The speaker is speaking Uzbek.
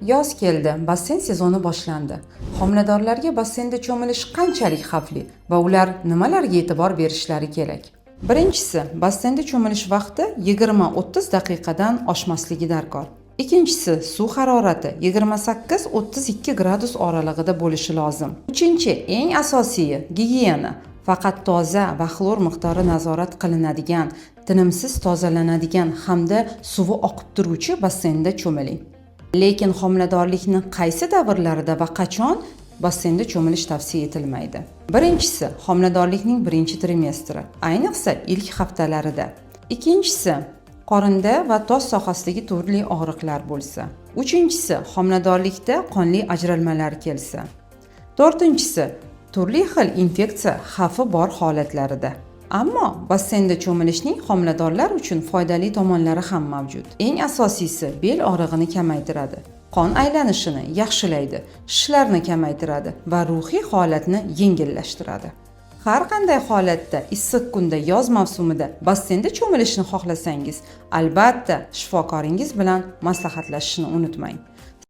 Yoz keldi, basseyn sezoni boshlandi. Homiladorlarga basseynda cho'milish qanchalik xavfli va ular nimalarga e'tibor berishlari kerak? Birinchisi, basseynda cho'milish vaqti 20-30 daqiqadan oshmasligi darkor. Ikkinchisi, suv harorati 28-32 gradus oralig'ida bo'lishi lozim. Uchinchi, eng asosiysi, gigiyena. Faqat toza va xlor miqdori nazorat qilinadigan, tinimsiz tozalanadigan hamda suvi oqib turuvchi basseynda cho'miling. Lekin homiladorlikni qaysi davrlarida va qachon basseynda cho'milish tavsiya etilmaydi? Birinchisi, homiladorlikning birinchi trimestri, ayniqsa ilk haftalarida. Ikkinchisi, qorinda va tos sohasidagi turli og'riqlar bo'lsa. Uchinchisi, homiladorlikda qonli ajralmalar kelsa. To'rtinchisi, turli xil infeksiya xavfi bor holatlarida. Ammo basseynda cho'milishning homiladorlar uchun foydali tomonlari ham mavjud. Eng asosiysi, bel og'rig'ini kamaytiradi, qon aylanishini yaxshilaydi, shishlarni kamaytiradi va ruhiy holatni yengillashtiradi. Har qanday holatda issiq kunda, yoz mavsumida basseynda cho'milishni xohlasangiz, albatta shifokoringiz bilan maslahatlashishni unutmang.